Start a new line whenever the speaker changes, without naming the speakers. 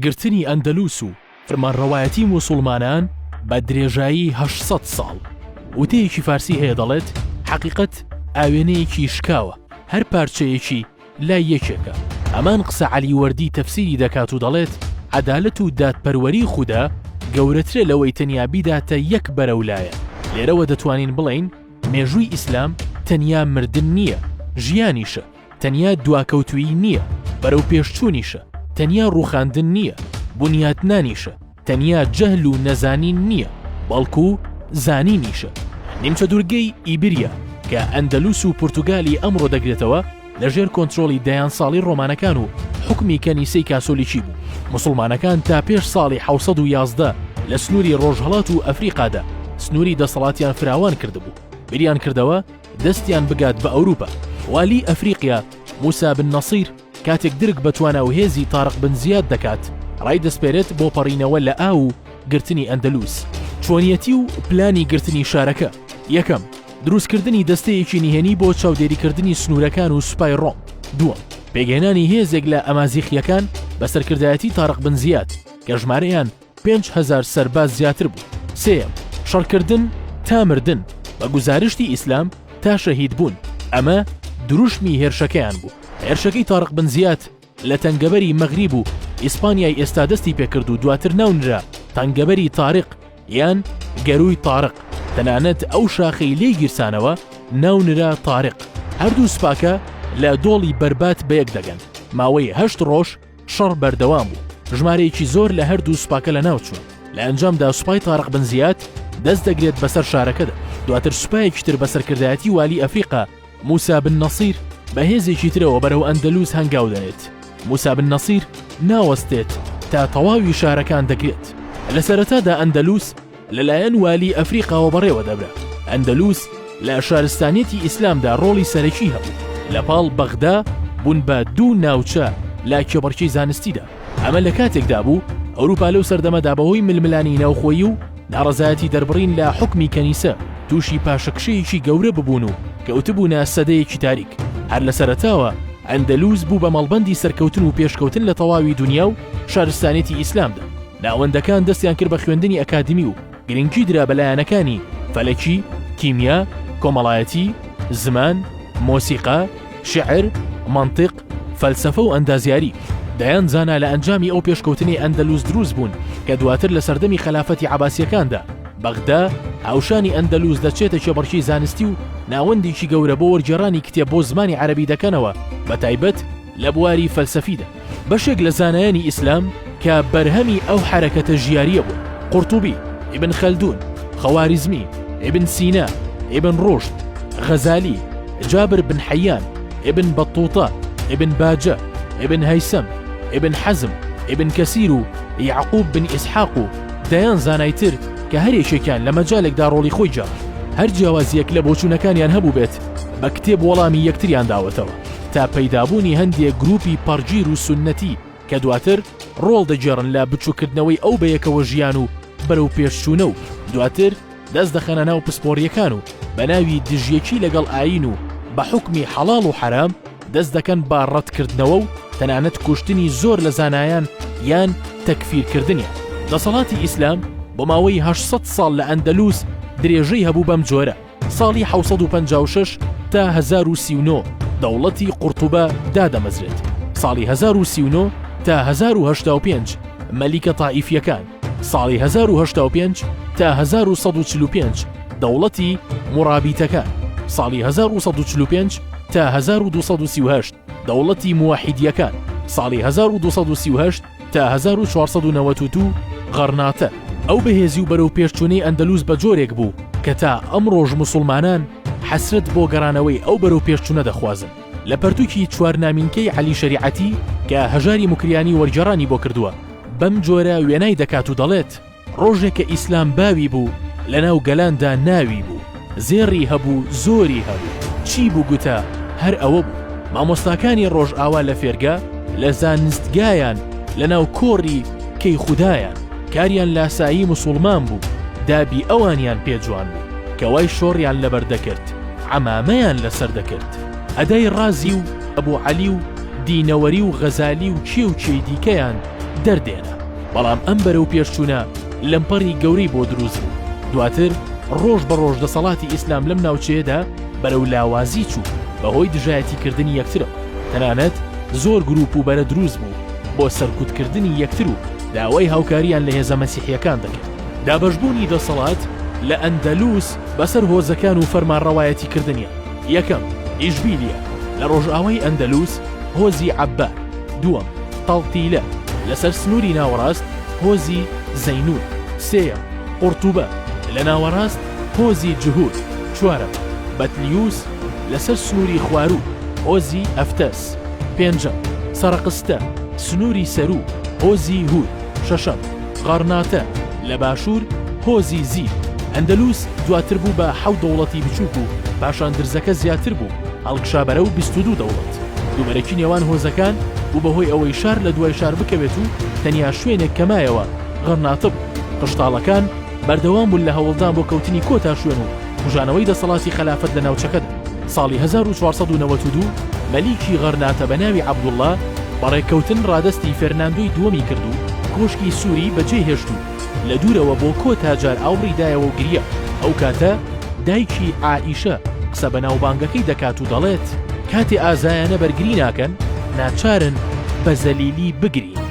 گرتنی ئەندەلوس و فەرمانڕەوایەتی موسوڵمانان بە درێژایی 800 ساڵ. وتەیەکی فارسی هەیە دەڵێت، حەقیقەت ئاوێنەیەکی شکاوە، هەر پارچەیەکی لای یەکێکە. هەمان قسە عەلی وەردی تەفسیری دەکات و دەڵێت، عەدالەت و دادپەروەری خودا گەورەترە لەوەی تەنیا بیداتە یەک بەرە و لایەن. لێرەوە دەتوانین بڵێین مێژووی ئیسلام تەنیا مردن نییە، ژیانیشە. تەنیا دواکەوتوویی نییە، بەرەوپێشچوونیشە، تەنیا ڕووخاندن نییە، بونیاتنانیشە، تەنیا جەهل و نەزانین نییە، بەڵکو زانینیشە. نیمچە دوورگەی ئیبریا کە ئەندەلوس و پورتوگالی ئەمڕۆ دەگرێتەوە، لەژێر کۆنترۆڵی دەیان ساڵی ڕۆمانەکان و حوکمی کەنیسەی کاسۆلیکی بوو. موسڵمانەکان تا پێش ساڵی 711 لە سنووری ڕۆژهەڵات و ئەفریقادا سنووری دەسەڵاتیان فراوان کردبوو، بیریان کردەوە دەستیان بگات بە ئەوروپا. والی ئەفریقیا موسا بن نەسیر کاتێک درک بە توانا و هێزی تارق بن زیاد دەکات، ڕایدەسپێرێت بۆ پەڕینەوە لە ئاو و گرتنی ئەندەلوس. چۆنیەتی و پلانی گرتنی شارەکە. یەکەم، دروستکردنی دەستەیەکی نهێنی بۆ چاودێریکردنی سنوورەکان و سوپای ڕۆم. دووەم، پێکهێنانی هێزێک لە ئەمازیخییەکان بە سەرکردایەتی تارق بن زیاد کە ژمارەیان 5000 سەرباز زیاتر بوو. سێیەم، شەڕکردن تا مردن، بە گوزارشتی ئیسلام تا شەهید بوون، ئەمە دروشمی هێرشەکەیان بوو. هێرشەکەی تارق بن زیاد لە تەنگەبەری مەغریب و ئیسپانیای ئێستا دەستی پێکرد و دواتر ناونرا تەنگەبەری تاریق یان گەرووی تارق، تەنانەت ئەو شاخەی لێی گیرسانەوە ناونرا تاریق. هەردوو سوپاکە لە دۆڵی بەربات بەیەک دەگەن، ماوەی هەشت ڕۆژ شەڕ بەردەوام بوو، ژمارەیەکی زۆر لە هەردوو سوپاکە لەناوچوون، لە ئەنجامدا سوپای تارق بن زیاد دەست دەگرێت بەسەر شارەکەدا، دواتر سوپایەکی تر بە سەرکردایەتی والی ئەفریقا موسا بن نەسیر بە هێزێکی ترەوە بەرەو ئەندەلوس هەنگاو دەنێت. موسا بن نەسیر ناوەستێت تا تەواوی شارەکان دەگرێت. لە سەرەتادا ئەندەلوس لەلایەن والی ئەفریقاوە بەڕێوە دەبرا. ئەندەلوس لە شارستانیەتی ئیسلامدا ڕۆڵی سەرەکی هەبوو. لە پاڵ بەغدا بوون بە دوو ناوچە لە کێبڕکێی زانستیدا. ئەمە لە کاتێکدا بوو ئەوروپا لەو سەردەمەدا بەهۆی ململانێی ناوخۆیی و ناڕەزایەتی دەربڕین لە حوکمی کەنیسە تووشی پاشەکشەیەکی گەورە ببوون و کەوتبوونە سەدەیەکی تاریک. هەر لە سەرەتاوە ئەندەلوس بوو بە مەڵبەندی سەرکەوتن و پێشکەوتن لە تەواوی دونیا و شارستانیەتی ئیسلامدا. ناوەندەکان دەستیان کرد بە خوێندنی ئەکادیمی و گرنگی درا بە لایەنەکانی فەلەکی، کیمیا، کۆمەڵایەتی، زمان، مۆسیقا، شیعر، مەنتیق، فەلسەفە و ئەندازیاری. دەیان زانا لە ئەنجامی ئەو پێشکەوتنەی ئەندەلوس دروست بوون کە دواتر لە سەردەمی خەلافەتی عەباسییەکاندا بەغدا هاوشانی ئەندەلوس دەچێتە کێبڕکێی زانستی و ناوەندێکی گەورە بۆ وەرگێڕانی کتێب بۆ زمانی عەرەبی دەکەنەوە بەتایبەت لە بواری فەلسەفیدا. بەشێک لە زانایانی ئیسلام کە بەرهەمی ئەو حەرەکەتە ژیارییە بوون، قورتوبی، ئیبن خەلدون، خەواریزمی، ئیبن سینا، ئیبن ڕوشد، غەزالی، جابر بن حەیان، ئیبن بەتوتە، ئیبن باجە، ئیبن هەیسەم، ئیبن حەزم، ئیبن کەسیر و یەعقوب بن ئیسحاق و دەیان زانای تر کە هەر یەکێکیان لە مەجالێکدا ڕۆڵی خۆی گێڕا. هەر جیاوازییەک لە بۆچوونەکانیان هەبووبێت بە کتێب وەڵامی یەکتریان داوەتەوە. تا پەیدابوونی هەندێ گروپی پەڕگیر و سوننەتی کە دواتر ڕۆڵ دەگێڕن لە بچوککردنەوەی ئەو بەیەکەوە ژیان و بەرەوپێشچوونە و دواتر دەست دەخەنە ناو پسپۆڕییەکان و بە ناوی دژیەکی لەگەڵ ئایین و بە حوکمی حەڵاڵ و حەرام دەست دەکەن بە ڕەتکردنەوە و تەنانەت کوشتنی زۆر لە زانایان یان تەکفیرکردنیان. دەسەڵاتی ئیسلام بۆ ماوەی 800 ساڵ لە ئەندەلوس درێژەی هەبوو بەم جۆرە. ساڵی 756 تا 1039 دەوڵەتی قورتوبە دادەمەزرێت. ساڵی 1039 تا 1085 مەلیکە تائیفیەکان، ساڵی 1085 تا 1145 دەوڵەتی موڕابیتەکان، ساڵی 1145 تا 1238 دەوڵەتی موەحیدیەکان، ساڵی 1238 تا 1492 غەڕناتە. ئەو بەهێزی و بەرەوپێشچوونەی ئەندەلوس بە جۆرێک بوو کە تا ئەمڕۆش موسوڵمانان حەسرەت بۆ گەڕانەوەی ئەو بەرەوپێشچوونە دەخوازن. لە پەرتوکی چوارنامینکەی عەلی شەریعەتی کە هەژاری موکریانی وەرگێڕانی بۆ کردووە بەم جۆرە وێنای دەکات و دەڵێت، ڕۆژێک کە ئیسلام باوی بوو لەناو گەلاندا ناوی بوو زێڕی هەبوو زۆری هەبوو چی بوو گوتە هەر ئەوە بوو مامۆستاکانی ڕۆژئاوا لە فێرگە لە زانستگایان لەناو کۆڕی کەی خودایان کاریان لاسایی مسوڵمان بوو دابی ئەوانیان پێ جوان بوو کەوای شۆڕیان لەبەر دەکرد عەمامەیان لەسەر دەکرد ئەدای ڕازی و ئەبوو عەلی و دینەوەری و غەزالی و کێ و کێی دیکەیان. دەردێنا. بەڵام ئەم بەرەو پێشچوونە لەمپەڕی گەورەی بۆ دروست بوو. دواتر ڕۆژ بە ڕۆژ دەسەڵاتی ئیسلام لەم ناوچەیەدا بەرەو لاوازی چوو بەهۆی دژایەتیکردنی یەکترەوە. تەنانەت زۆر گروپ و بەرە دروست بوو بۆ سەرکوتکردنی یەکتر و داوای هاوکارییان لە هێزە مەسیحییەکان دەکرد. دابەشبوونی دەسەڵات لە ئەندەلوس بەسەر هۆزەکان و فەرمانڕەوایەتیکردنیان. یەکەم، ئیشبیلیە، لە ڕۆژئاوای ئەندەلوس، هۆزی عەبار. دووەم، تەڵتیلە، لەسەر سنووری ناوەڕاست، هۆزی زەینون. سێیەم، قوڕتوبە، لە ناوەڕاست، هۆزی جهود. چوارەم، بەتلیوس، لەسەر سنووری خواروو، هۆزی ئەفتەس. پێنجەم، سەڕەقستە، سنووری سەروو، هۆزی هور. شەشەم، غەڕناتە، لە باشوور، هۆزی زیر. ئەندەلوس دواتر بوو بە حەوت دەوڵەتی بچووک و پاشان درزەکە زیاتر بوو، هەڵکشا بەرەو 22 دەوڵەت. دووبەرەکی نێوان هۆزەکان بوو بە هۆی ئەوەی شار لە دوای شار بکەوێت و تەنیا شوێنێک کە مایەوە غەڕناتە بوو. قشتاڵەکان بەردەوام بوون لە هەوڵدان بۆ کەوتنی کۆتا شوێن و کوژانەوەی دەسەڵاتی خەلافەت لە ناوچەکەدا. ساڵی 1492 مەلیکی غەرناتە بە ناوی عەبدوڵڵا بە ڕێککەوتن ڕادەستی فێرناندۆی دووەمی کرد و کۆشکی سووری بەجێ هێشت و لە دوورەوە بۆ کۆتا جار ئاوڕی دایەوە و گریا. ئەو کاتە دایکی عائیشە قسە بەناوبانگەکەی دەکات و دەڵێت، کاتێ ئازایانە بەرگری ناکەن، ناچارن بە زەلیلی بگرین.